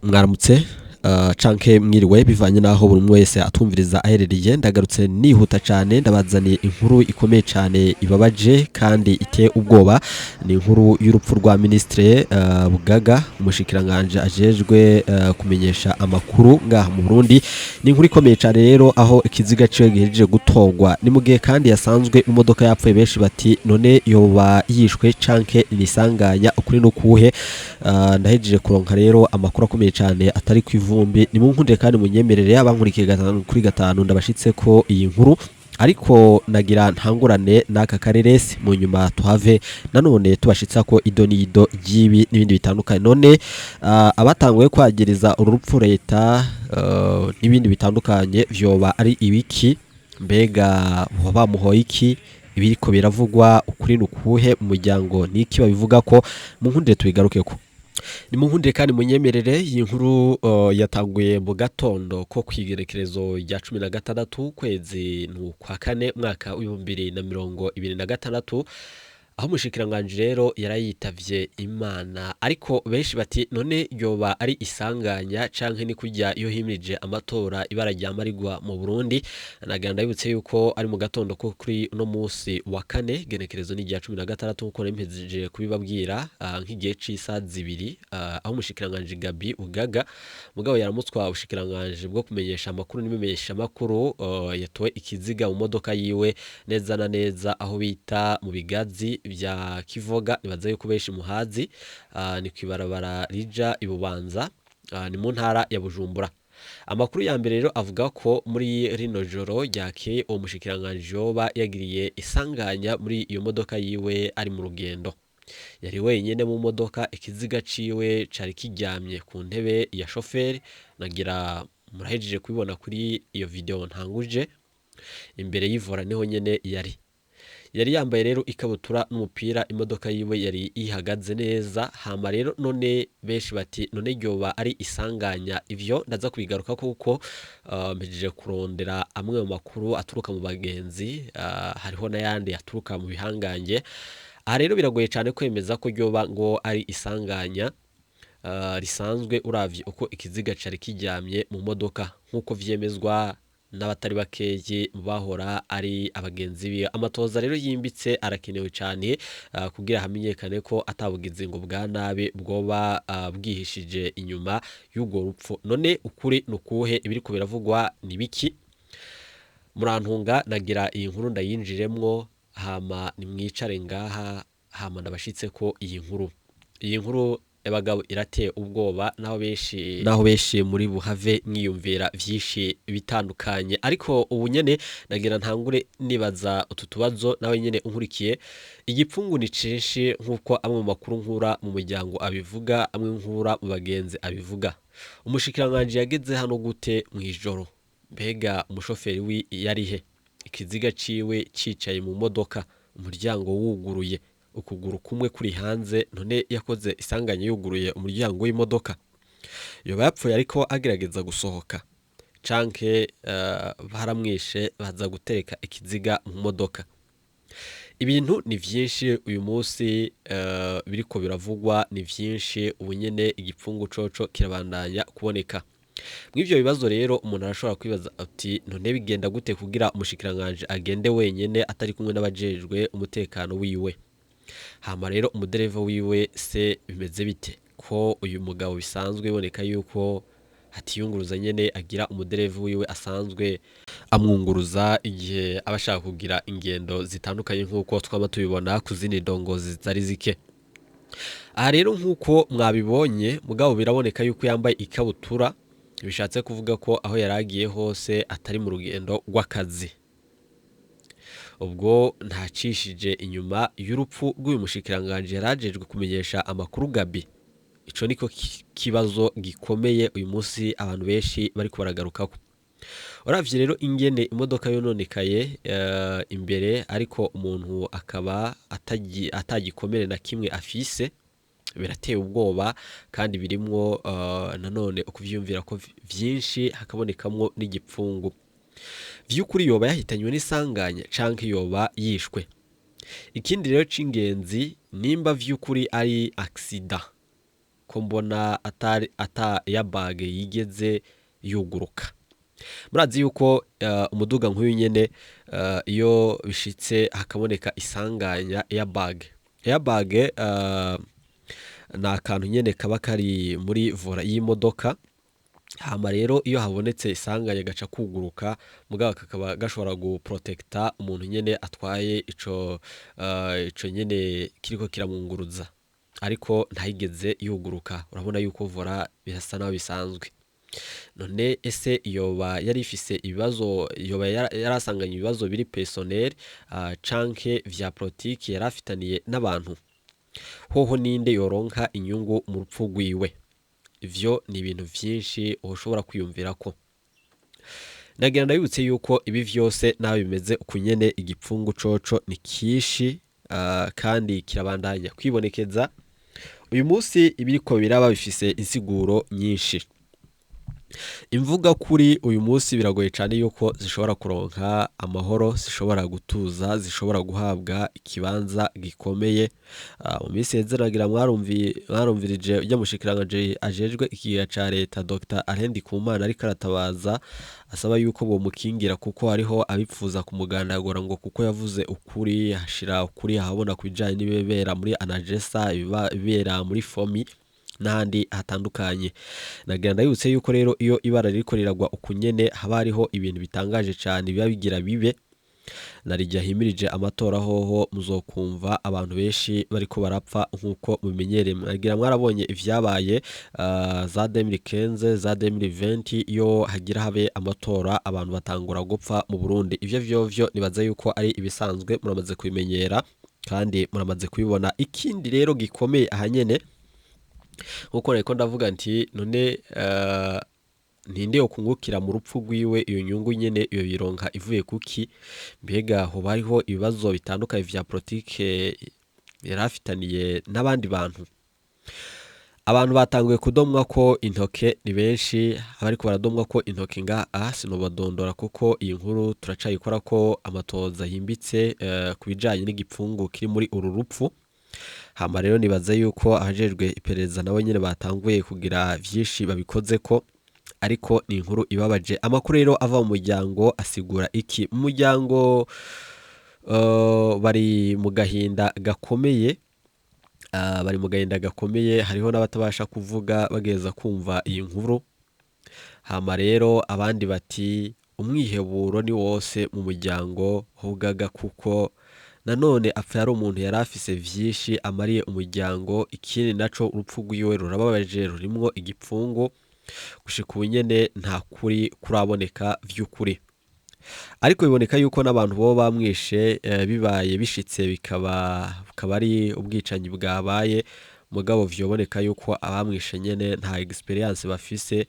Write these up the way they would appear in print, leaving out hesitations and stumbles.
Mwaramutse canke mwiriwe, bivanye naho buri umwe wese atumviriza aherereye. Ndagarutse nihuta cane, ndabazaniye inkuru ikomeye cane, ibabaje kandi iteye ubwoba. Ni inkuru y'urupfu rwa ministre Bugaga, umushikiranganje ajejwe kumenyesha amakuru ngaha mu Burundi. Ni inkuru ikomeye cane rero, aho ikiziga ciwe gihejeje gutorwa. Ni mu gihe kandi yasanzwe imodoka yapfuye. Benshi bati: "None yoba yishwe canke nisanganya? Ukuri nukuhe?" Ndahejeje kuronka rero amakuru akomeye cane atari ku ivumbi. Nimunkundire kandi munyemerere, abankurikiye gatanu kuri gatanu, ndabashitse ko iyi nkuru. Ariko nagira ntangurane n'aka kareresi, mu nyuma tuhave nanone tubashitsa ko ido n'ido ry'ibi n'ibindi bitandukanye. None abatanguye kwagiriza uru rupfu leta n'ibindi bitandukanye vyoba ari ibiki? Mbega boba bamuhoye iki? Ibiriko biravugwa, ukuri nukuhe? Mu muryango niki babivuga ko? Munkundire tubigarukeko. Nimunkundire kandi munyemerere, iyi nkuru yatanguye mu gatondo ko kw'igerekerezo rya 16 kwezi kwa kane mwaka w'2026, aho umushikiranganji rero yarayitavye Imana. Ariko benshi bati: "None yoba ari isanganya canke ni kurya iyo himirije amatora ibara ryama rigwa mu Burundi?" Nagira ndabibutse yuko ari mu gatondo ko kuri uno musi wa kane, igenekerezo ni rya 16, nkuko nari mpejeje kubibabwira, nk'igihe c'isaha 2, aho umushikiranganji Gabi Bugaga, mugabo yaramutswa ubushikiranganji bwo kumenyesha amakuru n'imenyesha makuru, yatowe ikiziga mu modoka yiwe neza na neza aho bita mu Bigazi vya Kivoga. Nibaza yuko benshi muhazi, ni kw'ibarabara rija i Bubanza, ni mu ntara ya Bujumbura. Amakuru ya mbere rero avuga ko muri rino joro ryakeye uwo mushikiranganji yoba yagiriye isanganya muri iyo modoka yiwe ari mu rugendo. Yari wenyene mu modoka, ikiziga ciwe cari kiryamye ku ntebe ya shoferi. Nagira murahejeje kubibona kuri iyo video ntanguje. Imbere y'ivora niho nyene yari yambaye rero ikabutura n'umupira. Imodoka yiwe yari ihagaze neza. Hama rero none benshi bati: "None ryoba ari isanganya?" Ivyo ndaza kubigaruka kuko mpejeje kurondera amwe mu makuru aturuka mu bagenzi, hariho n'ayandi aturuka mu bihangange. Aha rero biragoye cane kwemeza ko ryoba ngo ari isanganya risanzwe, uravye uko ikiziga cari kiryamye mu modoka, nk'uko vyemezwa n'abatari bakeyi mu bahora ari abagenzi biwe. Amatoza rero yimbitse arakenewe cane kugira hamenyekane ko atabugizi ngo bwa nabi bwoba bwihishije inyuma y'urwo rupfu. None ukuri nukuhe? Ibiriko biravugwa ni biki? Murantunga, nagira iyi nkuru ndayinjiremwo, hama nimwicare ngaha, hama ndabashitse ko iyi nkuru. Iyi nkuru y'abagabo irateye ubwoba, naho benshi muri buhave mwiyumvira vyinshi bitandukanye. Ariko ubu nyene nagira ntangure nibaza utu tubazo nawe nyene unkurikiye. Igipfungu ni cinshi, nk'uko amwe mu makuru nkura mu muryango abivuga, amwe nkura mu bagenzi abivuga. Umushikiranganji yageze hano gute mw'ijoro? Mbega umushoferi wi yarihe? Ikiziga ciwe cicaye mu modoka, umuryango wuguruye, ukuguru kumwe kuri hanze. None yakoze isanganya yuguruye umuryango w'imodoka? Yoba yapfuye ariko agerageza gusohoka, canke baramwishe baza gutereka ikiziga mu modoka? Ibintu ni vyinshi uyu munsi, biriko biravugwa ni vyinshi. Ubu nyene igipfungu coco kirabandanya kuboneka. Mw'ivyo bibazo rero umuntu arashobora kwibaza ati: "None bigenda gute kugira umushikiranganji agende wenyene atari kumwe n'abajejwe umutekano wiwe?" Hama rero umudereva wiwe se bimeze bite, ko uyu mugabo bisanzwe biboneka yuko atiyunguruza nyene, agira umudereva wiwe asanzwe amwunguruza igihe aba ashaka kugira ingendo zitandukanye, nk'uko twama tubibona ku zindi ndongozi zitari zike? Aha rero, nk'uko mwabibonye, mugabo biraboneka yuko yambaye ikabutura, bishatse kuvuga ko aho yari agiye hose atari mu rugendo rw'akazi. Ubwo ntacishije inyuma y'urupfu rw'uyu mushikiranganji yarajejwe kumenyesha amakuru Gabi, ico niko kibazo gikomeye uyu munsi abantu benshi bariko baragarukako. Uravye rero ingene imodoka yononekaye imbere, ariko umuntu akaba atagikomere na kimwe afise, birateye ubwoba kandi birimwo nanone ukuvyiyumvira ko vyinshi, hakabonekamwo n'igipfungu. Vy'ukuri yoba yahitanywe n'isanganya canke yoba yishwe? Ikindi rero c'ingenzi, nimba vy'ukuri ari accident. Ko mbona atari ata airbag yigeze yuguruka? Murazi yuko umuduga nk'uyu nyene, iyo bishitse hakaboneka isanganya, airbag ni akantu nyene kaba kari muri volant y'imodoka. Hama rero iyo habonetse isanganya gaca kuguruka, mugabo kakaba gashobora guprotecta umuntu nyene atwaye ico nyene kiriko kiramwunguruza, ariko ntayigeze yuguruka. Urabona yuko volant birasa naho bisanzwe. None ese yoba yari ifise ibibazo, yoba yarasanganye ibibazo biri personnel canke vya politiki yari afitaniye n'abantu? Hoho ninde yoronka inyungu mu rupfu rwiwe? Ivyo ni ibintu vyinshi woshobora kwiyumvirako. Nagira ndabibutse yuko ibi vyose naho bimeze uku nyene, igipfungu coco ni kishi kandi kirabandanya kwibonekeza. Uyu munsi ibiriko biraba bifise insiguro nyinshi. Imvuga kuri uyu munsi biragoye cane yuko zishobora kuronka amahoro, zishobora gutuza, zishobora guhabwa ikibanza gikomeye. Mu minsi iheze nagira mwarumvirije urya mushikiranganji ajejwe ikigega ca leta, Dr Alain Ndikumana, ariko aratabaza asaba yuko bomukingira kuko hariho abipfuza kumugandagura, ngo kuko yavuze ukuri, ashira ukuri ahabona ku bijanye n'ibibera muri ANAGESSA, ibibera muri FOMI n'ahandi hatandukanye. Nagira ndabibutse yuko rero iyo ibara ririko riragwa uku nyene, haba hariho ibintu bitangaje cane biba bigira bibe. Narirya himirije amatora hoho muzokumva abantu benshi bariko barapfa nk'uko mubimenyereye. Nagira mwarabonye ivyabaye za 2015, za 2020, iyo hagira habe amatora abantu batangura gupfa mu Burundi. Ivyo vyovyo nibaza yuko ari ibisanzwe, muramaze kubimenyera kandi muramaze kubibona. Ikindi rero gikomeye aha nyene, nkuko nariko ndavuga nti none ninde yokungukira mu rupfu rwiwe? Iyo nyungu nyene iyo bironka ivuye kuki? Mbega hoba hariho ibibazo bitandukanye vya politike yari afitaniye n'abandi bantu? Abantu batanguye kudomwa ko intoke ni benshi. Abariko baradomwa ko intoke ngaha sinobadondora kuko iyi nkuru turacayikora ko amatoza yimbitse ku bijanye n'igipfungu kiri muri uru rupfu. Hama rero nibaza yuko abajejwe iperereza nabo nyene batanguye kugira vyinshi babikozeko, ariko ni inkuru ibabaje. Amakuru rero ava mu muryango asigura iki? Mu muryango bari mu gahinda gakomeye, bari mu gahinda gakomeye. Hariho n'abatabasha kuvuga bageza kumva iyi nkuru. Hama rero abandi bati umwiheburo ni wose mu muryango hugaga, kuko nanone apfa yari umuntu yari afise vyinshi amariye umuryango. Ikindi naco, urupfu rwiwe rurababaje, rurimwo igipfungu. Gushika ubu nyene nta kuri kuraboneka vy'ukuri, ariko biboneka yuko n'abantu boba bamwishe, bibaye bishitse bikaba ari ubwicanyi bwabaye, mugabo vyoboneka yuko abamwishe nyene nta experience bafise,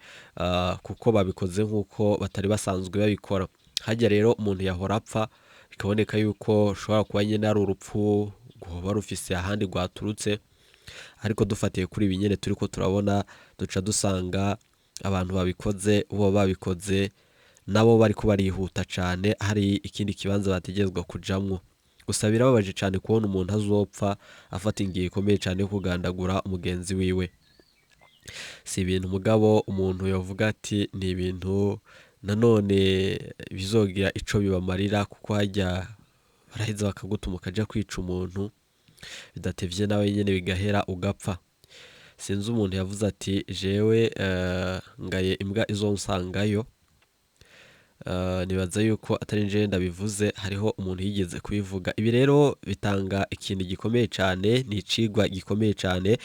kuko babikoze nk'uko batari basanzwe babikora. Harya rero umuntu yahora apfa, bikaboneka yuko rushobora kuba nyene ari urupfu rwoba rufise ahandi rwaturutse. Ariko dufatiye kuri ibi nyene turiko turabona, duca dusanga abantu babikoze bo babikoze nabo bariko barihuta cane, hari ikindi kibanza bategerezwa kujamwo. Gusa birababaje cane kubona umuntu azopfa afata ingingo ikomeye cane yo kugandagura umugenzi wiwe. Si ibintu mugabo umuntu yovuga ati ni ibintu nanone bizogira ico bibamarira, kuko harya baraheza bakagutuma ukaja kwica umuntu, bidatevye nawe nyene bigahera ugapfa. Sinzi umuntu yavuze ati jewe ngaye imbwa izonsangayo. Nibaza yuko atari jewe ndabivuze, hariho umuntu yigeze kubivuga. Ibi rero bitanga ikintu gikomeye cane, ni icigwa gikomeye cane,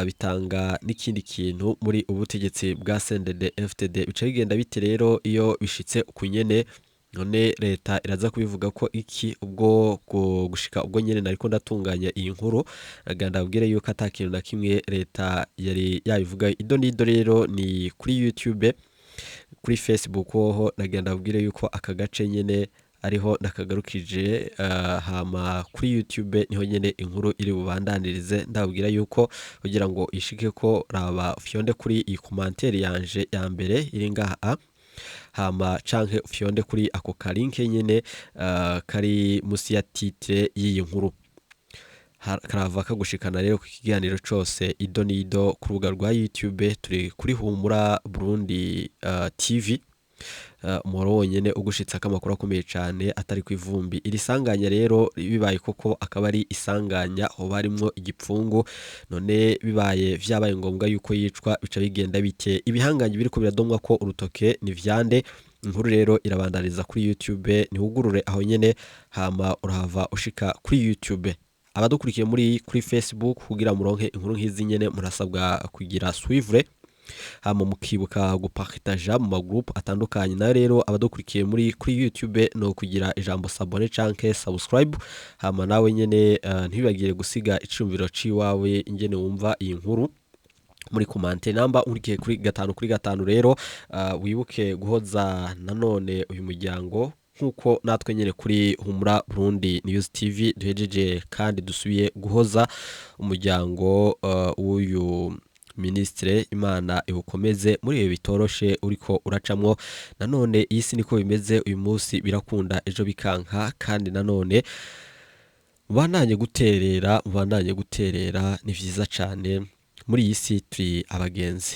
bitanga n'ikindi kintu muri ubutegetsi bwa CNDD FDD. Bica bigenda bite rero iyo bishitse uku nyene? None leta iraza kubivuga ko iki? Ubwo gushika ubwo nyene nariko ndatunganya iyi nkuru, nagira ndababwire yuko ata kintu na kimwe leta yari yabivuga. Ido nido rero ni kuri YouTube, kuri Facebook hoho nagira ndababwire yuko aka gace nyene ariho nakagarukije. Hama kuri YouTube niho nyene inkuru iri bubandanirize. Ndababwira yuko kugira ngo ishike ko raba ufyonde kuri iyi commentaire yanje ya mbere iri ngaha, hama canke ufyonde kuri ako kalinke nyene kari musi ya titre y'iyi nkuru. Karava kagushikana rero ku kiganiro cose ido n'ido ku rubuga rwa YouTube. Turi kuri Humura Burundi TV. Umuhoro wonyene ugushitsako amakuru akomeye cane atari kw'ivumbi. Iri sanganya rero bibaye koko akaba ari isanganya, hoba harimwo igipfungu. None bibaye vyabaye ngombwa yuko yicwa, bica bigenda bite? Ibihangange biriko biradomwa ko urutoke ni vyande? Inkuru rero irabandaniza kuri YouTube. Nihugurure aho nyene, hama urahava ushika kuri YouTube. Abadukurikiye muri kuri Facebook, kugira muronke inkuru nk'izi nyene, murasabwa kugira suivre, hama mukibuka gupartaja mu magroupe atandukanye. Nayo rero abadukurikiye muri kuri YouTube no kugira ijambo s'abonner canke subscribe, hama nawe nyene ntibibagire gusiga iciyumviro ciwawe ingene wumva iyi nkuru muri commentaire. Namba urikiye kuri gatanu kuri gatanu rero, wibuke guhoza nanone uyu muryango, nkuko natwe nyene kuri Humura Burundi News TV duhejeje kandi dusubiye guhoza umuryango w'uyu ministre. Imana iwukomeze muri ibi bitoroshe uriko uracamwo. Nanone iyi si niko bimeze, uyu munsi birakunda, ejo bikanka. Kandi nanone mubandanye guterera, mubandanye guterera, ni vyiza cane. Muri iyi si turi abagenzi.